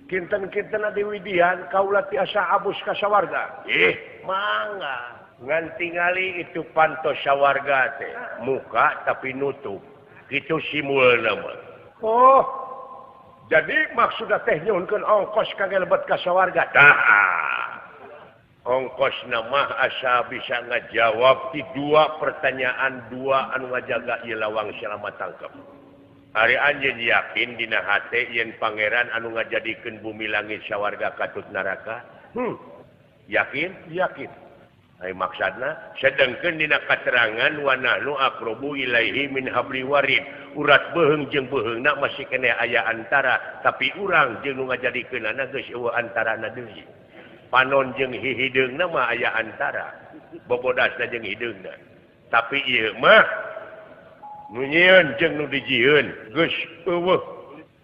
Kinten-kinten diwidian kaula tiasa abus ka sawarga. Ih, mangga. Ngan tingali itu pantos sawarga teh, muka tapi nutup. Kitu simulna mah. Oh. Jadi maksudna teh nyuhunkeun ongkos kangge lebet ka sawarga. Tah. Ongkos nama asa bisa ngajawab di dua pertanyaan dua anu ngajaga ieu lawang selama tangkep. Ari anjeun yakin dina hate yen pangeran anu ngajadikeun bumi langit sawarga katut neraka? Yakin? Yakin. Ai maksudna sedengkeun dina katerangan wa nahnu aqrabu ilaihi min habli warid. Urat beuheung jeung beuheungna masih keneh aya antara, tapi urang jeung nu ngajadikeunana geus eueuh antarana deui. Panon jeung hihideungna mah aya antara, bobodasna jeung hideungna. Tapi ieu mah nu nyieun jeung nu dijieun geus eueuh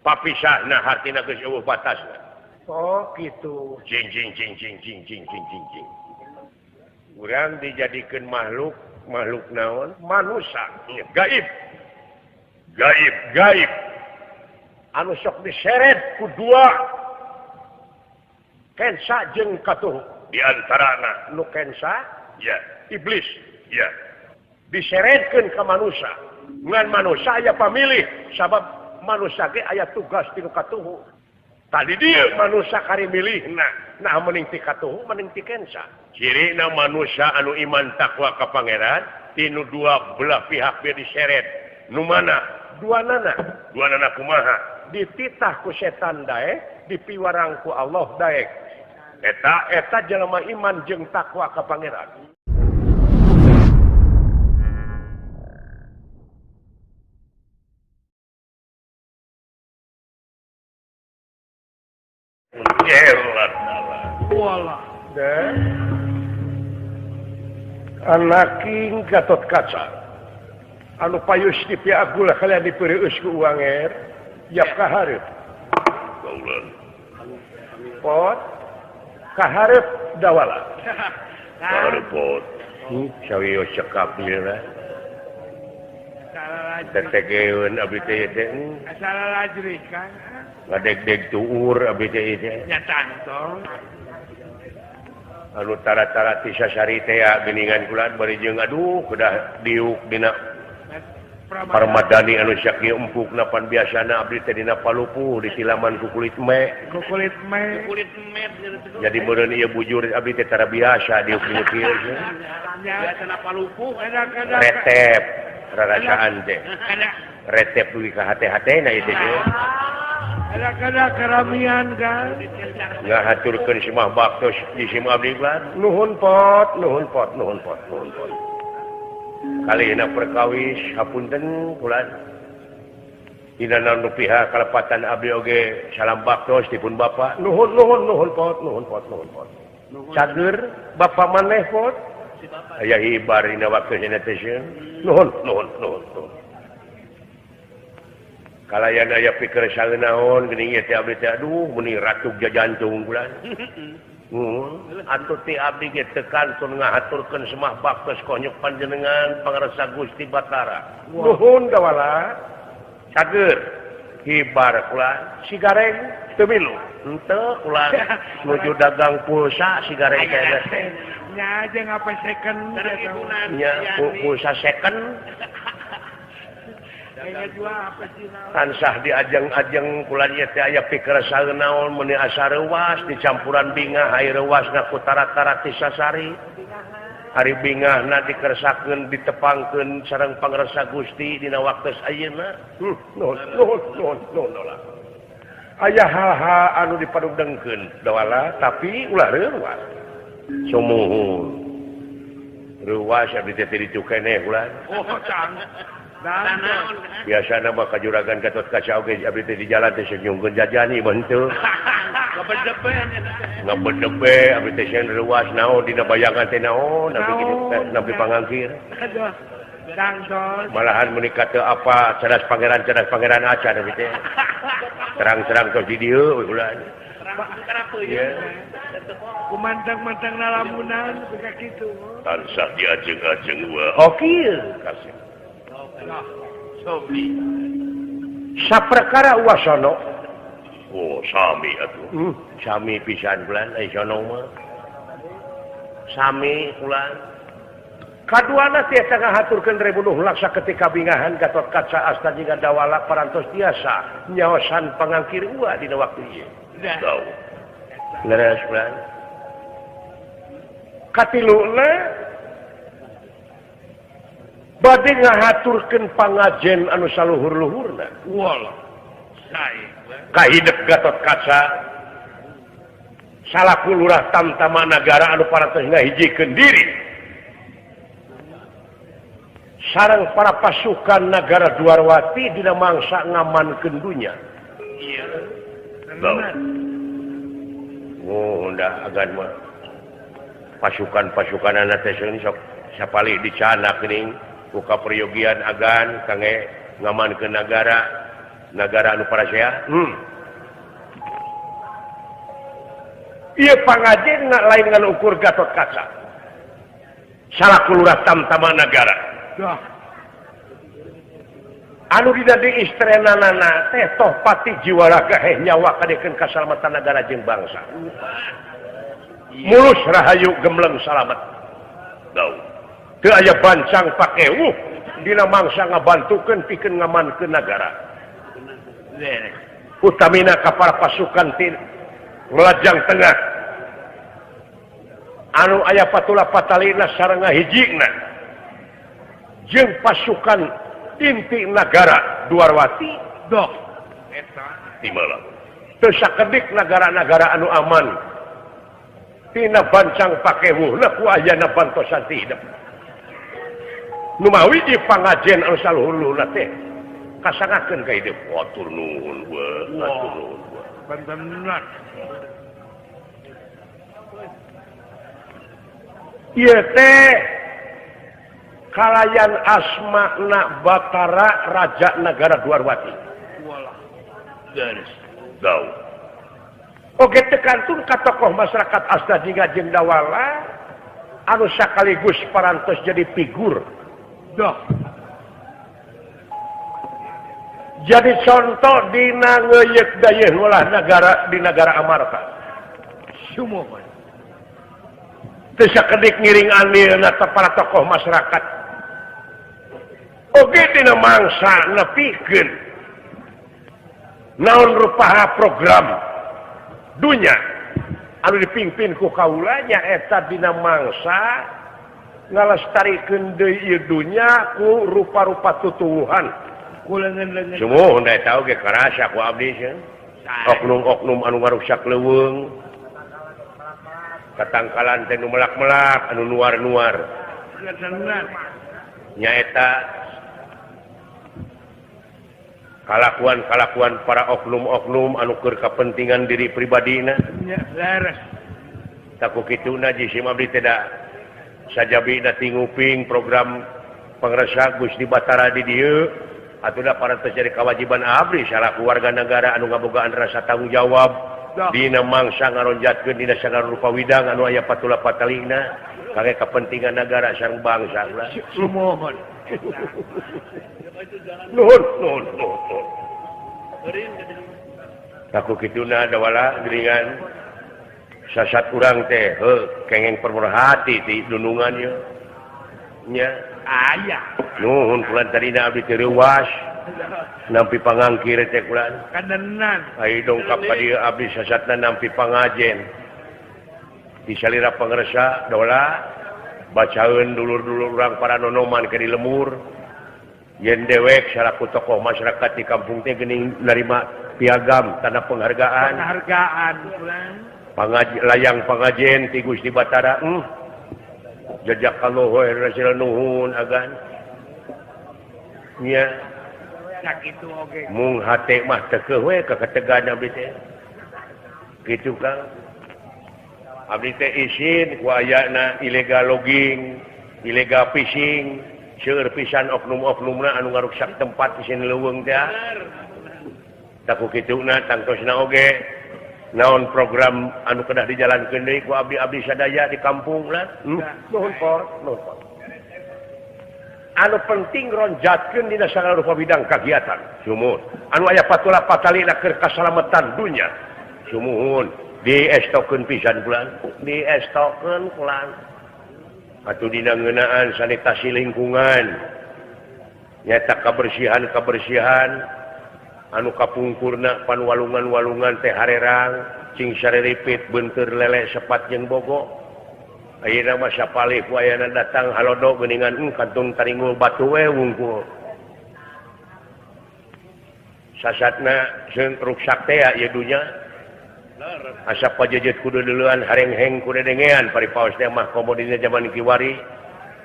papisahna, hartina geus eueuh batasna. Oh kitu. Jing jing jing jing jing jing jing jing jing. Urang dijadikeun makhluk, makhluk naon? Manusa. Gaib. Gaib, gaib. Anu sok diseret ku dua kensa jeung katuhu. Di antarana nu kensa ya iblis ya diseretkeun ka manusa. Ngan manusa aya pamilih sabab manusa ge aya tugas ti nu katuhu. Tadi dieu manusa kari milihna, nah mending ti katuhu mending ti kensa. Cirina manusa anu iman takwa ka pangeran ti nu dua belah pihak bieu diseret. Nu mana? Dua nana. Dua nana kumaha? Dititah ku setan daek, dipiwarang ku Allah daek. Eta eta jelema iman jeung takwa ka pangeran. Anaking Gatot Kaca anu payus di pihak gula kalian dipeureus ku uanger yap kahareup pot kahareup dawala kahareup pot sawios cekap dieuna tetegeun abdi teh teh asal kan ngadeg-deg tuur abdi teh teh nya tangtong anu tara-tara ti sasari teh geuningan kula bari jeung aduh kedah diuk dina Parmadani anu sakieu empukna pan biasana abdi teh dina palupuh disilaman ku kulit me ku kulit me jadi meureun ieu bujur abdi teh tara biasa diuk dina kieu biasana palupuh retep rarasaan teh retep dugi ka hate-hatena ieu teh kada-kada keramian kan ngahaturkeun simah baktos di simah abdi nuhun pot nuhun pot nuhun pot nuhun pot kalihna perkawis hapunten kula dina naon pihak kalepatan abdi oge salam baktos dipun bapa nuhun nuhun nuhun pot nuhun pot nuhun pot cager bapa maneh pot aya hibar dina waktu teh nuhun nuhun nuhun nuhun kalayan aya pikir saeunaon geuning ieu teh abdi teh aduh meuni ratuk jajantung kula atuh ti abdi ge teu kantun ngahaturkeun semah baktos konyuk panjenengan pangarsa Gusti Batara nuhun dawala cager hibar kula si gareng teu milu henteu kula nuju dagang pulsa si gareng teh nya jeung apa second nya pulsa second tansah diajeng-ajeng kula ieu teh aya pikir saeunaon meuni asa reuwas dicampuran bingah ai reuwasna ku tara-tara ti sasari ari bingahna dikersakeun ditepangkeun sareng pangarsa Gusti dina waktos ayeuna nuhun nuhun nuhun nuhun aya hal-hal anu dipadugdengkeun dawala tapi ulah reuwas sumuhun reuwas abdi teh ditu keneh ulah oh cang biasana mah kajuragan Gatot Kaca oge abdi teh di jalan teh nyungkeun jajani mah henteu ngabedebe abdi teh sieun reuwas naon dina bayangan teh naon abdi kitu nampi pangangkir malahan meuni ka teu apa cerdas pangeran acan abdi teh terang-terang tos di dieu we ulah kumantang-mantang lalamunan beka kitu tansah diajeng-ajeng we oh kieu kasih saperkara wasana Oh sami atuh. Sami pisan bulan ai sono mah. Sami ulang. Kaduana tiasa ngahaturkeun rebunuh laksa ketika bingahan Gatot Kaca asta jiga dawala parantos tiasa nyaosan pangangkir ua dina waktu ieu. Tahu. Leres bulan. Katiluna bade ngahaturkeun pangajen anu saluhur-luhurna. Walah. Sae. Kahidep Gatot Kaca salaku lurah tamtama nagara anu parantos ngahijikeun diri sareng para pasukan nagara Dwarwati dina mangsa ngamankeun dunya. Iya. Oh, dah agan mah pasukan-pasukanana teh sok sapalih dicanak geuning ku kaperyogian agan kangge ngamankeun nagara nagara anu parasea. Ieu pangajen lain ngan ukur Gatot Kaca salaku lurah tamtama nagara. Anu didadi istrenanana teh toh pati jiwa raga heh nyawa kadekeun kasalamatan nagara jeung bangsa. Mulus rahayu gemleng salamet. Dau. Teu aya bancang pakewuh dina mangsa ngabantukeun pikeun ngamankeun nagara. Utamina ka para pasukan ti Melajang Tengah anu aya patula patalina sareng ngahijina jeung pasukan inti nagara Dwarwati doh eta timalah teu sakedik nagara-nagara anu aman tina bancang pakewuhna ku ayana bantosan ti hidep nu mawi di pangajen anu saluhur-luhurna teh kasangakeun ka hidup. Atur nuhun we, atur nuhun we. Bener. Ieu teh kalayan asmana Batara Raja Nagara Dwarwati. Walah. Garis. Dau. Oge teu kantun ka tokoh masyarakat Asta Jingga jeung Dawala anu sakaligus parantos jadi figur. Doh. Jadi contoh dina ngeuyeuk dayeuh ulah nagara di nagara Amarta. Sumuhun. Teu sakedik ngiring andilna para tokoh masyarakat. Oge dina mangsa nepikeun naon rupaha program dunya anu dipimpin ku kaula nya eta dina mangsa ngalestarikeun deui ieu dunya ku rupa-rupa tutuwuhan. Ku leungeun-leungeun. Sumuhun da eta oge karasa ku abdi sieun. Oknum-oknum anu ngaruksak leuweung. Katangkalan teh nu melak-melak anu nuar-nuar. Nyaeta kalakuan-kalakuan para oknum-oknum anu keur kepentingan diri pribadina. Nya leres. Taku kituna jisim abdi teh da sajabina ti nguping program pangresa Gusti Batara di dieu atuh da parantos jadi kewajiban abdi salaku warga negara anu ngabogaan rasa tanggung jawab. Dina mangsa ngaronjatkeun dina sagala rupa widang anu aya patula patalina kangge kepentingan negara sareng bangsa ulah. Sumuhun. Nuhun, nuhun, nuhun. Taku kituna dawala geuningan sasat urang teh heuh kengeng permurhati ti dunungan ieu. Nya aya. Nuhun kulan tadina abdi teu reuwas. Nampi pangangkir teh kulan. Kadenan. Ai dongkap ka dieu abdi sasatna nampi pangajen. Di salira pangresa dola bacaeun dulur-dulur urang para nonoman ke di lemur. Yen dewek salaku tokoh masyarakat di kampung teh geuning narima piagam tanda penghargaan. Penghargaan layang pangajen ti Gusti Batara. Jajak kalluhu rasul nuhun agan. Nya sakitu oge. Mung hate mah tekeuh we ka kategan abdi teh. Kitu Kang. Abdi teh isin ku ayana ilegal logging, ilegal fishing, seueur pisan oknum-oknumna anu ngaruksak tempat isin leuweung teh. Taku kituna tangtosna oge naon program anu kedah dijalankeun deui ku abdi-abdi sadaya di kampung lah. Nuhun por, nuhun por. Anu penting ronjatkeun dina sagala rupa bidang kagiatan. Sumuhun. Anu aya patula patalina keur kasalametan dunya. Sumuhun. Diestokeun pisan bulan, diestokeun kulan. Atuh dina ngeunaan sanitasi lingkungan. Nyata kabersihan-kabersihan anu kapungkurna panwalungan-walungan teh harerang, cing sareripit beunteur lele sepat jeung bogo. Ayeuna mah sapalih ku ayana datang halodo geuningan kantun taringul batu we wungkul. Sasatna seung ruksak teh ieu dunya. Asa pajejet kudu duluan harengheng kudu dengean paripaos teh mah komo dina jaman kiwari.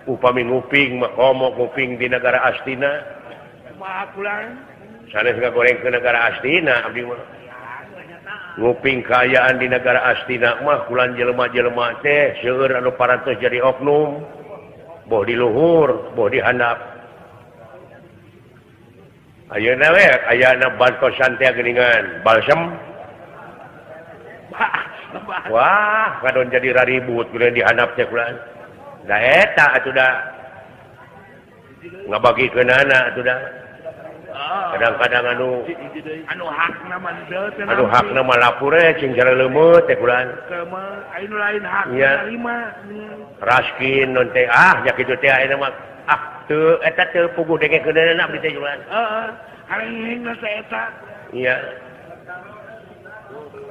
Upami nguping mah komo nguping di negara Astina. Kumaha pulang? Sanes ngagoreng ke negara Astina abdi mah. Nguping kaayaan di negara Astina mah kulan jelema-jelema teh seueur anu parantos jadi oknum boh di luhur boh di handap. Ayeuna we ayana bantosan teh geuningan balsem. Wah, kadon jadi raribut geuning di handap teh kulan. Da eta atuh da ngabagikeunana atuh da. Kadang-kadang anu hakna mah anu hakna mah lapure cing sareuleumeuh teh kulan. Anu lain hakna tarima. Raskin non teh ah nya kitu teh ayeuna mah ah teu eta teu puguh dengekeunana abdi teh kulan. Heeh. Harenghengna teh eta. Iya.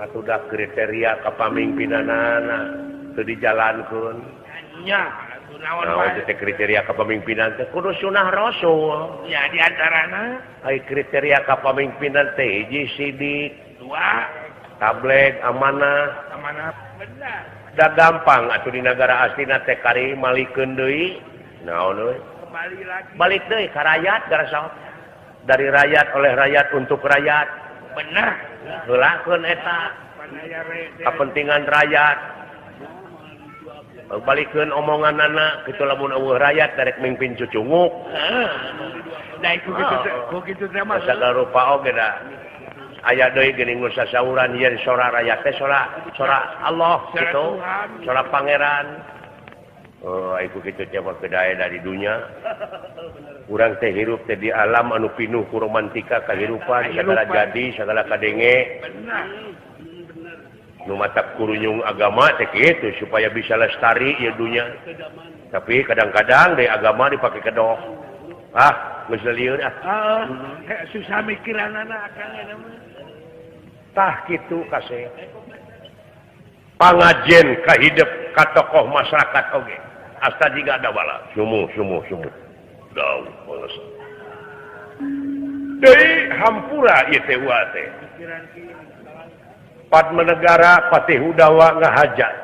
Atuh da kriteria kapamimpinanana teu dijalankeun. Nya. Nah, itu kriteria kepemimpinan teh kudu sunah rasul. Ya di antarana ai kriteria kepemimpinan teh hiji sidik, dua tablet amanah. Amanah benar. Da gampang atuh di negara astina teh kari malikeun deui. Naon euy? Kembali lagi. Balik deui ka rakyat gara saot. Dari rakyat oleh rakyat untuk rakyat. Benar. Heulakeun eta. Kepentingan rakyat. Balikeun omongan anak kitu lamun eueuh rakyat darek mimpin cucunguk. Heeh. Da iku kitu teh mah sagala rupa oge da. Aya deui geuning nu sasauran yen sora rakyat teh sora Allah kitu, sora pangeran. Oh, iku kitu teh mah kedae dari dunya. Urang teh hirup teh di alam anu pinuh ku romantika kahirupan, sagala jadi, sagala kadenge. Benar. Nu matak kurunyung agama teh kitu supaya bisa lestari ieu dunya. Tapi kadang-kadang deui agama dipake kedok. Ah, geus lieur ah. Heeh, susah mikiranana akang eta mah. Tah kitu kasih. Pangajen kahidep ka tokoh masyarakat oge. Asta jiga ada bala. Sumuh sumuh sumuh. Dau males. Deui hampura ieu teh wa teh. Padmanegara Patih Hudawa ngahajat.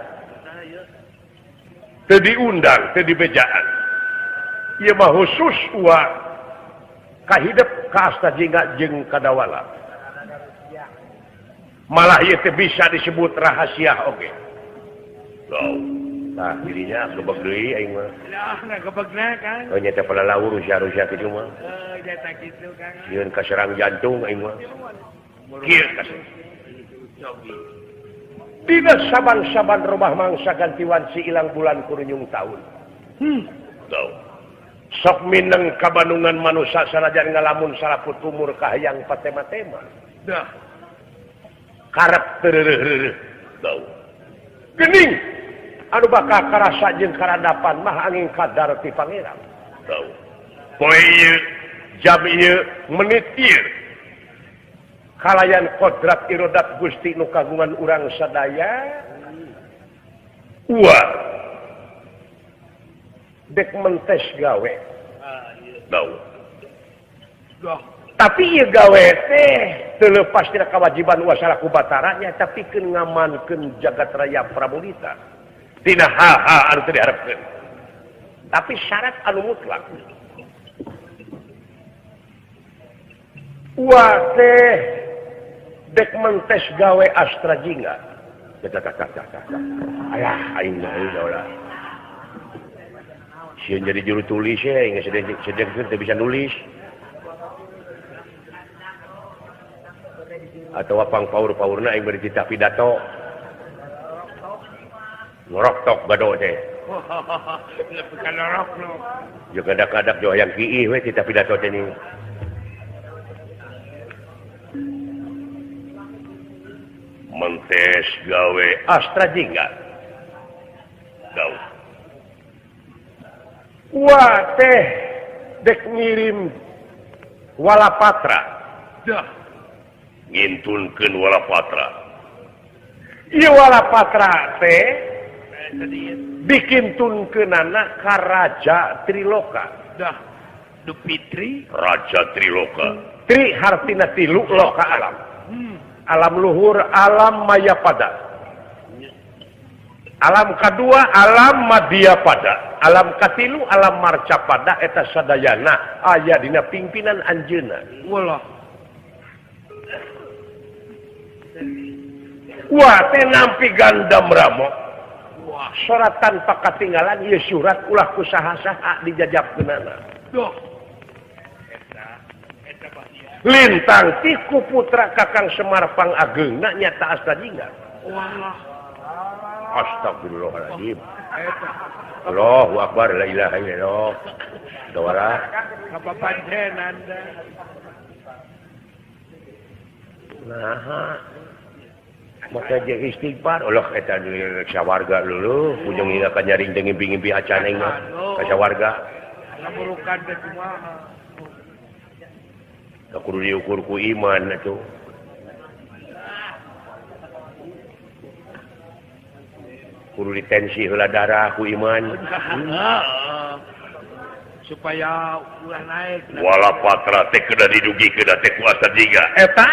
Teu diundang, teu dibejaan. Ieu mah khusus ua kahidep ka asta jingga jeung kadawala. Malah ieu teh bisa disebut rahasia oge. Tah dirinya gebeg deui aing mah. Lah, gebegna Kang. Oh nya teh palalaur rusia-rusia kitu mah. Heuh, nya teh kitu Kang. Sieun kaserang jantung aing mah. Kieu kasih. Dina saban-saban rumah mangsa ganti wanci ilang bulan kurunyung tahun. Sok mineng kabandungan manusia sanajan ngalamun salaput umur kahayang patema-tema. Dah. Karep tereureureuh. Gening anu bakal karasa jeung karandapan mah angin kadar ti pangeran. Poe ieu, jam ieu, menit ieu. Kalayan kodrat irodat Gusti nu kagungan urang sadaya. Ua dek mentes gawe. Tapi ieu gawe teh teu leupas tina kewajiban wasalaku bataranya tapi keun ngamankeun jagat raya Pramudita. Tina hal-hal anu teu diharepkeun. Tapi syarat anu mutlak. Ua teh dek mentes gawe Astra Jingga. Ayah, aing mah ulah. Sieun jadi juru tulis ye, geus sedeng teu bisa nulis. Atawa pangpaur-paurna aing bari titah pidato. Ngorok tok gado teh. Jeung kadak-kadak jo hayang kiih we kita pidato teh ni. Mentes gawe Astra Jingga. Gawe. Wah teh dek ngirim Walapatra. Dah. Ngintunkeun Walapatra. Ieu Walapatra teh dikintunkeunana ka Raja Triloka. Dah. Dupitri Raja Triloka. Tri hartina tilu loka alam. Alam luhur, alam mayapada. Alam kedua alam madyapada, alam katilu alam marcapada eta sadayana aya dina pimpinan anjeunna. Wallah. Wah teh nampi Gandam Ramo. Wah, surat tanpa katinggalan ieu surat ulah ku saha-saha dijajabkeunana. Duh. Eta eta Lintang tiku putra Kakang Semar Pangageungna nyata Asta Jingga. Wallah. Astagfirullahaladzim. Allahu akbar la ilaha illallah. Dawara. Kapapancenan. Nah. Maka jeung istighfar Allah eta sawarga lulu ujung ieu ka nyaring teh ngimpi-ngimpi acan aing mah ka sawarga. Lamurukan teh kumaha. Da kudu diukur ku iman atuh. Kudu ditensi heula darah ku iman. Supaya ulah naik. Walapatra teh kedah didugikeun teh ku Asta Jingga. Eta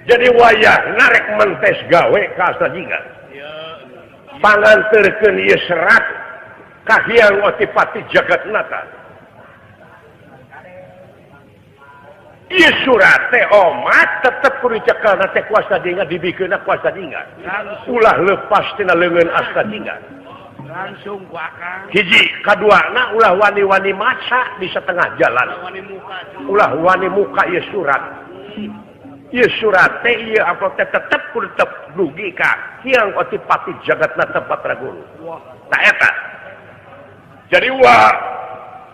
jadi wayah narek mentes gawe ka Asta Jingga. Panganterkeun ieu serat ka Hyang Otipati Jagatnata. Ieu surat teh omat tetep kudu dicekelna teh ku Asta Jingga dibikeunna ku Asta Jingga. Ulah lepas tina leungeun Asta Jingga. Langsung ku akang. Hiji, kaduana ulah wani-wani maca di setengah jalan. Ulah wani muka ieu surat. Ieu surat teh ieu amplop teh tetep kudu tetep dugi ka Hyang Otipati Jagatnata Batra Guru. Tah eta. Jadi wah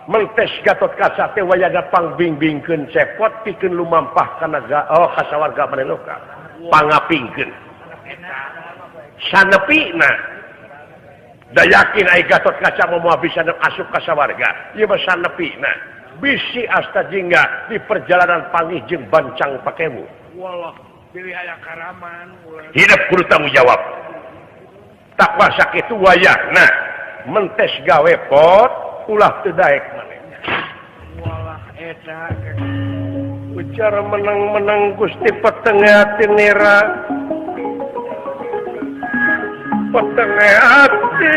mentes Gatot Kaca teh wayahna pangbimbingkeun cepot pikeun lumampah kana oh ka sawarga Maneloka. Pangapingkeun. Sanepina da yakin ai Gatot Kaca moal bisa asup ka sawarga. Ieu mah sanepina bisi Asta Jingga di perjalanan panggih jeung bancang pakewu. Wallah, pilih aya karaman. Hidup kudu tanggung jawab. Takwa sakitu wayahna mentes gawe pot ulah teu daek maneh. Walah eta ujar menang-menang Gusti petenge ati nira. Petenge ati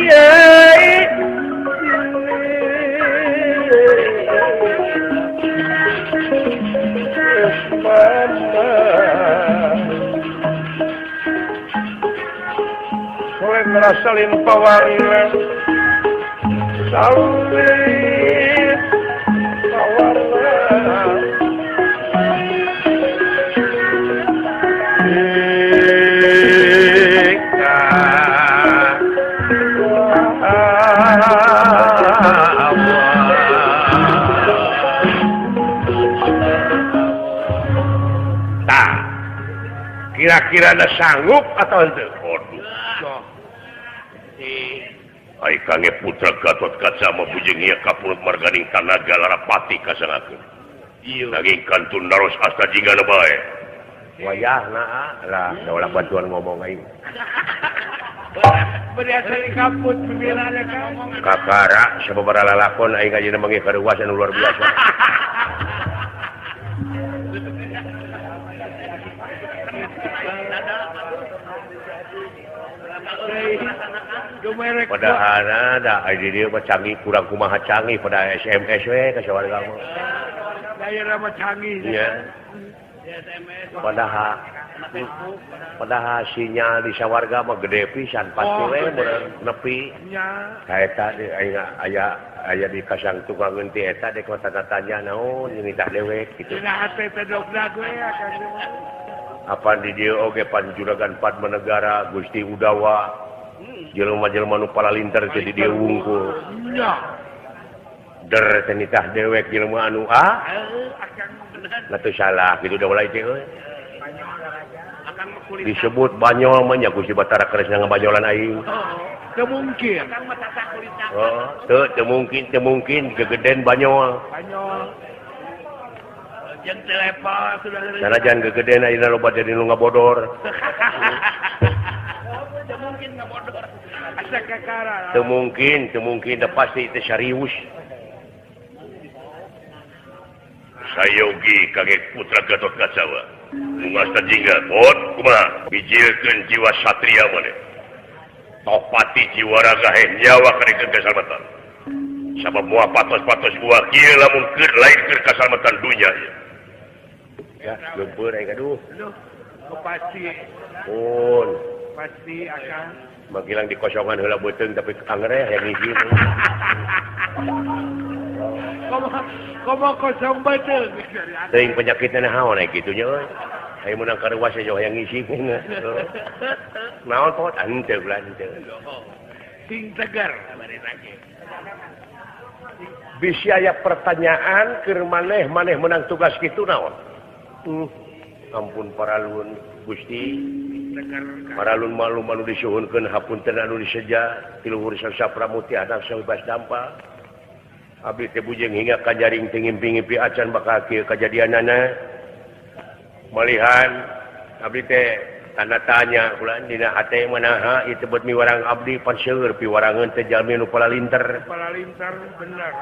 yai. Solen rasalin pawarna salin pawarna ika tah kira-kira ada sanggup atau henteu? Ai kange putra Gatot Kaca mah bujeng ieu kapulut marganing tanaga Larapati kasangakeun. Nanging kantun naros Asta Jingga na bae. Wayahna lah da ulah bantuan ngomong aing. Biasa di kampus pimpinan kan. Kakara sababaraha lalakon aing ayeuna manggih karuas anu luar biasa. Padahal ada di dieu mah canggih kurang kumaha canggih pada SMS we ka sawarga mah. Daerah mah canggih. Iya. Padahal padahal sinyal di sawarga mah gede pisan pasti we nepi. Ka eta aing aya aya di kasang tukang ngeunti eta dek tanya naon nitah dewek kitu. Dina hate teh dogdag we akang. Apa di dieu oge pan Juragan Padmanegara Gusti Udawa jelema-jelema nu paralinter teh di dieu wungkul. Der teh nitah dewek jelema anu ah lah teu salah kitu da mulai teh euy. Disebut banyol mah nya Gusti Batara Kresna ngabanyolan aing. Teu mungkin. Oh, teu mungkin, teu mungkin gegeden banyol. Banyol. Jeung telepon sudah. Sanajan gegeden ayeuna loba jadi nu ngabodor. Teu mungkin ngabodor. Asa kakara. Teu mungkin, teu mungkin da pasti teh serius. Sayogi kage putra Gatotkaca. Mungasta jingga pot kumaha bijilkeun jiwa satria maneh. Topati jiwa raga heh nyawa karikeun kasalamatan. Sabab moal patos-patos gua kieu lamun keur lain keur kasalamatan dunya ieu. Ya, geumpeur aing aduh. Aduh, pasti. Pun. Pasti akan magilang dikosongan heula beuteung tapi angere hayang ngisi. Komo kosong beuteung. Teuing penyakitna naon aya kitu nya euy. Aya meunang karuas jauh hayang ngisi. Naon pot henteu ulah henteu. Sing tegar bari lagi. Bisi aya pertanyaan keur maneh maneh menang tugas kitu naon? Ampun paralun Gusti. Paralun malum anu disuhunkeun hapunten anu diseja ti luhur sasa pramuti anak sabebas dampa. Abdi teh bujeng hingga kajaring teu ngimpi-ngimpi acan bakal kieu kajadianana. Malihan abdi teh tanda tanya ulah dina hate manaha ieu teh buat miwarang abdi pan seueur piwarangeun teh jalmi nu palalinter. Palalinter bener.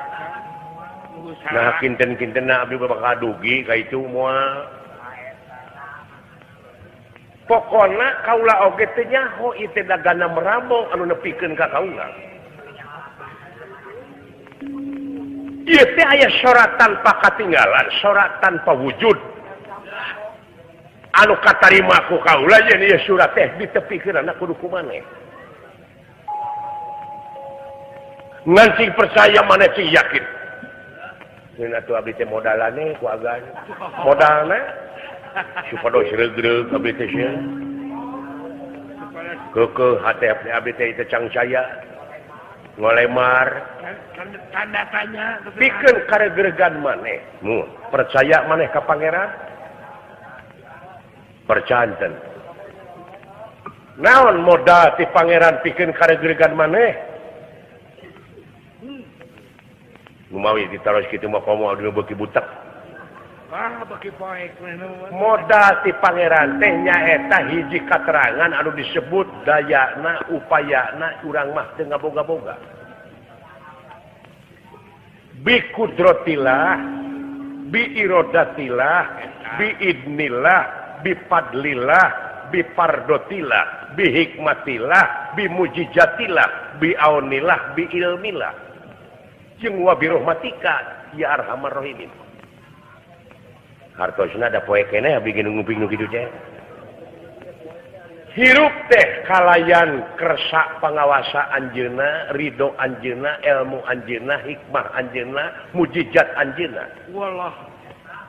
Nah kinten-kintenna abdi bakal dugi ka itu moal. Pokona kaula oge teh nyaho ieu teh dagana merambong anu nepikeun ka kaula. Ieu teh aya sorat tanpa katinggalan, sorat tanpa wujud. Anu katarima ku kaula yen ieu surat teh ditepikeunana kudu ku maneh. Ngan sing percaya maneh sing yakin. Ngeun atuh abdi teh modalane ku agan. Modalna supados regreg abdi teh sieun. Keukeuh hate abdi teh teu cangcaya. Ngolemar tanda tanya pikeun karegregan maneh. Mun percaya maneh ka pangeran? Percanten. Naon modal ti pangeran pikeun karegregan maneh? Lumawi ditaros kitu mah komo abdi beuki butek. Ah, beuki poek. Modal ti pangeran teh nyaeta hiji katerangan anu disebut dayana upayana urang mah teu ngaboga-boga. Bi kudratillah, bi irodatillah, bi idnillah, bi fadlillah, bi pardotillah, bi hikmatillah, bi mujizatillah, bi aunillah, bi ilmillah. Jeung wa bi rahmatika ya arhamar rahimin. Hartosna da poe keneh abdi ge nguping nu kitu teh. Hirup teh kalayan kersa pangawasa anjeunna, ridho anjeunna, ilmu anjeunna, hikmah anjeunna, mujizat anjeunna. Wallah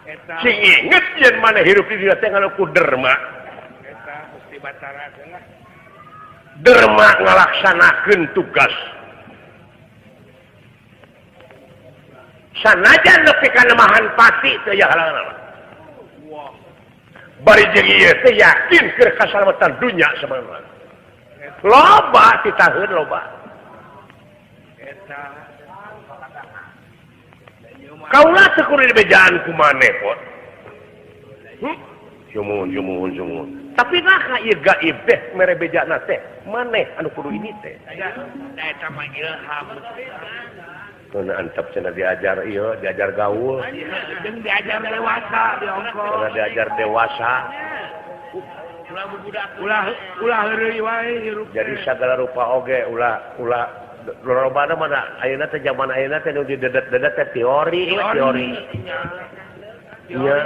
eta sing inget yen maneh hirup di dieu teh ngalaku derma. Eta Gusti Batara teh lah. Derma ngalaksanakeun tugas. Sanajan nepi ka nemahan pati teu aya halangan. Bari jeung ieu teh yakin keur kasalamatan dunya samanehna. Loba titaheun loba. Eta kaula teu kudu dibejaan ku maneh pot. Sumuhun sumuhun sumuhun. Tapi nah ieu gaib teh mere bejana teh maneh anu kudu ini teh. Da eta mah ilham. Keuna antep cenah diajar ieu, diajar gaul. Jeung diajar dewasa di ongko. Cenah diajar dewasa. Ulah budak ulah ulah heureuy wae hirup. Jadi sagala rupa oge ulah ulah lorobana mana ayeuna teh zaman ayeuna teh nu didedet-dedet teh teori teori. Nya.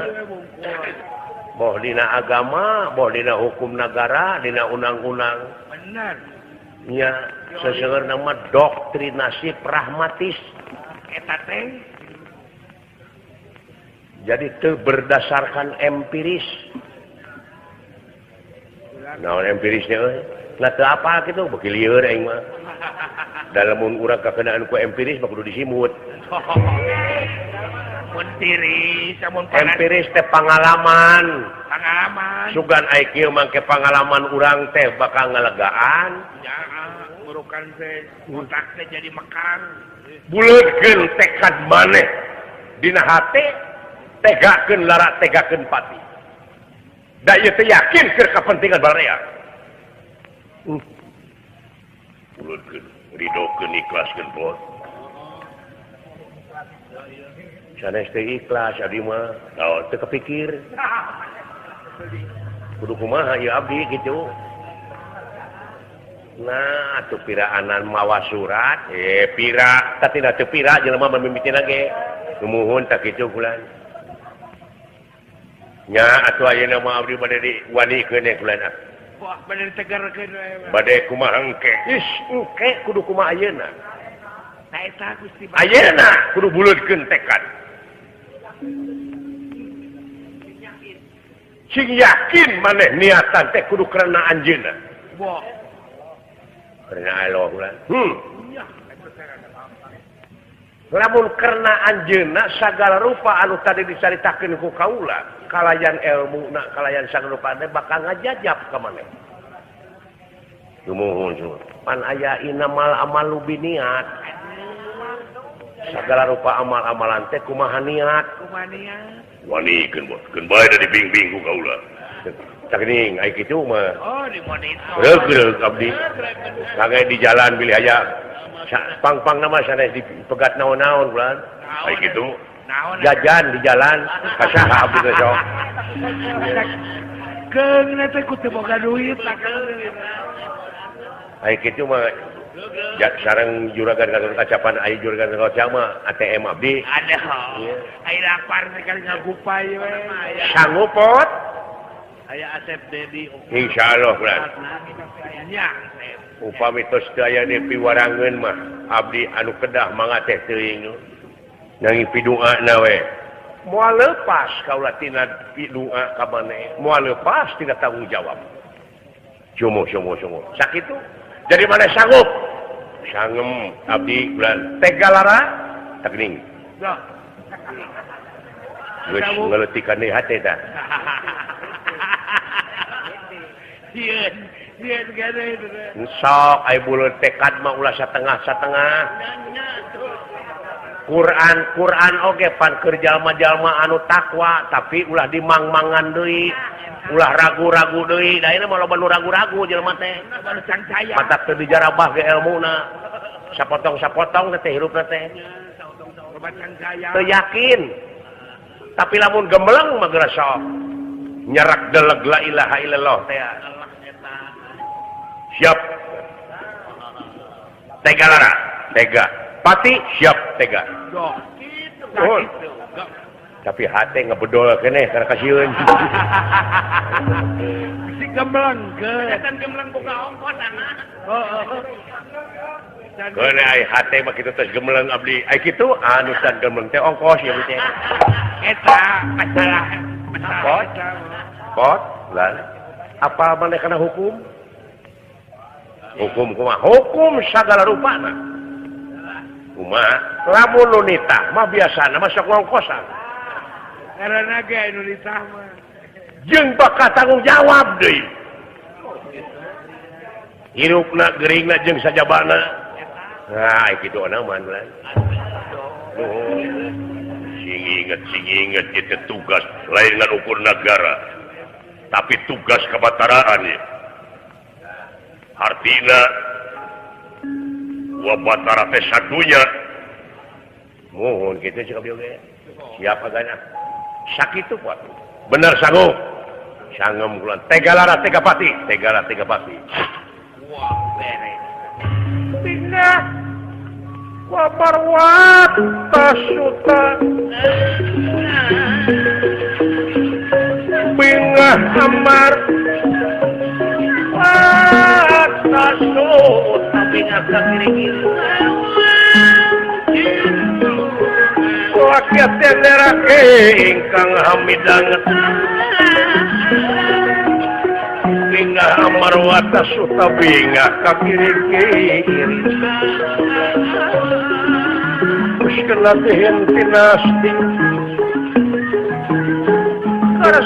Boh dina agama, boh dina hukum negara, dina undang-undang. Bener. Nya seseueur nama doktrinasi pragmatis. Eta teh jadi teu berdasarkan empiris. Naon empirisnya euy? Lah teu apal kitu beuki lieur aing mah. Dalam mun urang kakenaan ku empiris mah kudu disimut. Mun tiris amun empiris teh pangalaman. Pangalaman. Sugan ai kieu mangke pangalaman urang teh bakal ngalegaan. Ya, ngurukan teh otak teh jadi mekar. Buleutkeun tekad maneh dina hate tegakeun lara tegakeun pati. Da ieu teh yakin keur kapentingan baraya. Buleutkeun, ridokeun, ikhlaskeun bot. Sanes teh ikhlas abdi mah, naon teu kepikir. Kudu kumaha ieu abdi kitu. Nah, atuh piraanan mawa surat, pira, tapi teu pira jelema mimitina ge. Sumuhun tak kitu bulan. Nya atuh ayeuna mah abdi bade diwanikeun ye bulan ah. Wah, bade ditegarkeun we. Bade kumaha engke? Ih, engke kudu kumaha ayeuna. Nah eta Gusti. Ayeuna kudu buleutkeun tekad. Sing yakin maneh niatan teh kudu karena anjeunna. Wah. Karena Allah bulan. Lamun karena anjeunna sagala rupa anu tadi dicaritakeun ku kaula, kalayan elmuna, kalayan sagala rupa teh bakal ngajajab ka maneh. Sumuhun sumuhun. Pan aya inamal amalu biniat. Sagala rupa amal-amalan teh kumaha niat? Kumaha niat? Wanikeun bot, keun bae da dibing-bing ku kaula. Cak ning ai kitu mah. Oh, dimonitor. Reug-reug abdi. Kage di jalan bilih aya pang-pang nama sanes dipegat naon-naon bulan. Ai kitu. Jajan di jalan ka saha abdi teh sok. Keung teh ku teu boga duit. Ai kitu mah sareng juragan kacapan ai juragan kaca mah ATM abdi. Aduh. Ai lapar sekali ngagupai we. Sanggup pot? Aya Asep Dedi. Insyaallah bulan. Upami tos teu aya piwarangeun mah abdi anu kedah mangga teh teuing nanging piduana we. Moal lepas kaula tina pidua ka maneh. Moal lepas tina tanggung jawab. Sumo sumo sumo. Sakitu. Jadi mana sanggup? Sangem abdi bulan tega lara tagning. Geus ngeletikan deui hate tah. Sok ai buleut tekad mah ulah satengah-satengah. Quran Quran oge pan keur jalma-jalma anu takwa tapi ulah dimang-mangan deui, ulah ragu-ragu deui. Da ieu mah loba nu ragu-ragu jelema teh. Matak teu dijarabah ge elmuna. Sapotong-sapotong teh hirupna teh. Teu yakin. Tapi lamun gemeleng mah geura sok. Nyerak deleg la ilaha illallah teh. Siap. Tega lara, tega. Pati siap tega. Oh. Tapi hate ngebedol keneh karena kasieun. Si gembleng ke. Gembleng boga ongkos anak. Heeh. Keun ai hate mah kitu tos gemleng abdi. Ai kitu anu tan gemleng teh ongkos ieu teh. Eta masalah. Pot. Pot lah. Apa maneh kana hukum? Hukum kumaha? Hukum sagala rupana. Kumaha? Lamun nu nitah mah biasana mah sok ngongkosan. Karena ge nu nitah mah jeung bakal tanggung jawab deui. Hirupna geuringna jeung sajabana. Nah, kitu ana mah bulan. Sing inget kitu tugas lain ngan ukur negara. Tapi tugas kabataraan ya. Artina wa batara teh sadunya. Mohon kitu cek abdi oge. Siap agana. Sakitu kuat. Bener sanggup. Sangem kula. Tega lara tega pati, tega lara tega pati. Wah, beres. Tingah wa barwat tasuta. Bingah amar tasuta bingah ka kiri-kiri. Rakyat tenderake ingkang hamidanget. Bingah Marwata suta bingah ka kiri-kiri. Geus kena teh tinasti. Sayang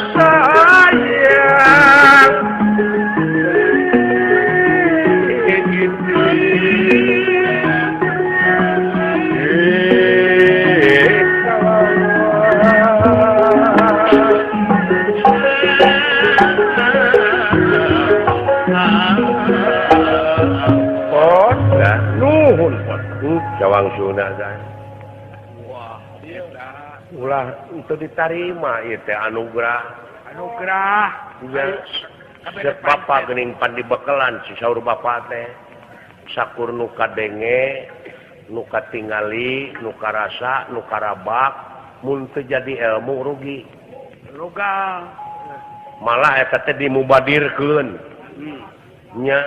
pot nuhun pot cawang sunah ulah untuk ditarima ieu teh anugerah anugerah Bapa geuning pandibekelan si saur bapa teh sakur nu kadenge nu katingali nu karasa nu karabak mun teu jadi ilmu rugi ruga malah eta teh dimubadirkeun nya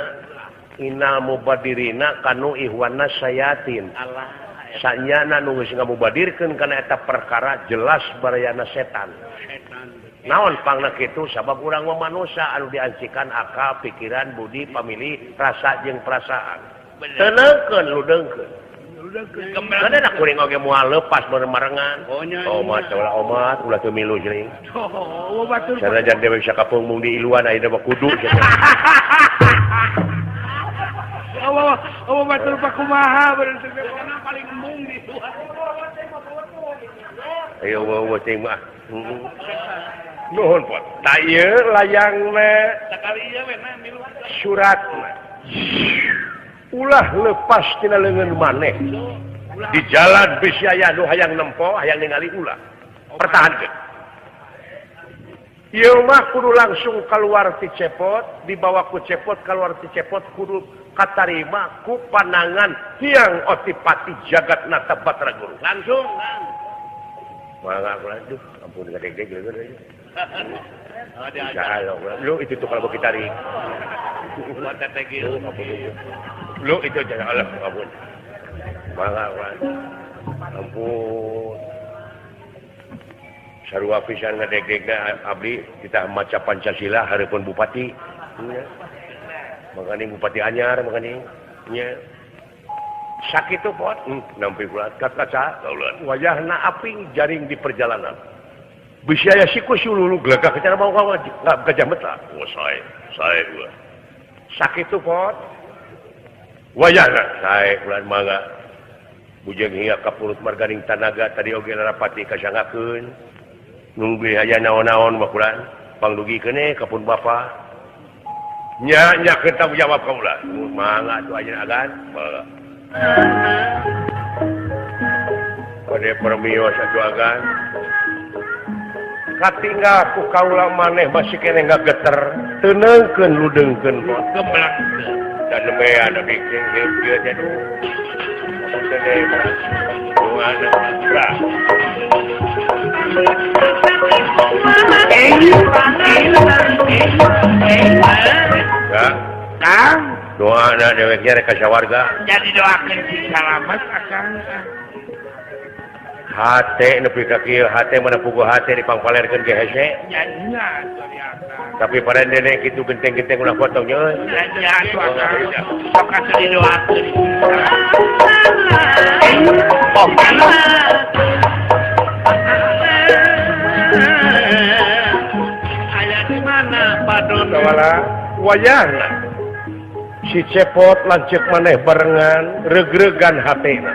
inal mubadirina kanu ihwana sayatin Allah sanyana nu geus ngamubadirkeun kana eta perkara jelas barayana setan. Naon pangna kitu sabab urang mah manusia anu diancikan akal, pikiran, budi, pamilih, rasa jeung perasaan. Tenangkeun ludeungkeun. Kada kuring oge moal leupas bareng-barengan. Omat ulah omat ulah teu milu jeung. Oh, batur. Sanajan dewe sakapung mung di iluan ayeuna mah kudu. Oh, oh batur pakumaha bener paling embung di luar. Ayo eueuh teh mah. Nuhun pot. Ta ieu layangna sakali ieu we na miluan suratna. Ulah lepas tina leungeun maneh. Di jalan bisi aya nu hayang nempo, hayang ningali ulah. Pertahankeun. Ieu mah kudu langsung keluar ti cepot, dibawa ku cepot keluar ti cepot kudu katarima ku panangan Hyang Otipati Jagat Nata Batara Guru. Langsung. Mangga kula aduh, ampun ngadeg-deg leungeun aja. Lu itu tuh kalau kita tarik. Lu itu jangan Allah ampun. Mangga kula. Ampun. Sarua pisan ngadeg-degna abdi kita maca Pancasila hareupeun bupati. Makanya bupati anyar makanya nya sakitu pot nampi kula kaca wajahna aping jaring di perjalanan bisi aya siku sululu glegah cara mau gajah meta oh sae sae ulah sakitu pot wajahna sae ulah mangga bujeng hingga ka purut marganing tanaga tadi oge larapati kasangakeun nunggu aya naon-naon mah kulan pangdugikeun ka pun bapa nya nya kita jawab kaula mangga atuh ayeuna agan mangga pada permios atuh agan katinggal ku kaula maneh masih keneh ngageter teunengkeun ludeungkeun gemblak dan nembe anu bikin hieup ieu teh aduh punten deui doana Kang doana deweknya rek ka sawarga jadi doakeun si salamet akang hate nepi ka kieu hate mana puguh hate dipangpalerkeun ge hese nya nya atuh di akang tapi pada nenek kitu genteng-genteng ulah potong nya euy nya nya atuh akang sok atuh didoakeun oh aya di mana padon wayahna si cepot lanceuk maneh barengan reugregan hatena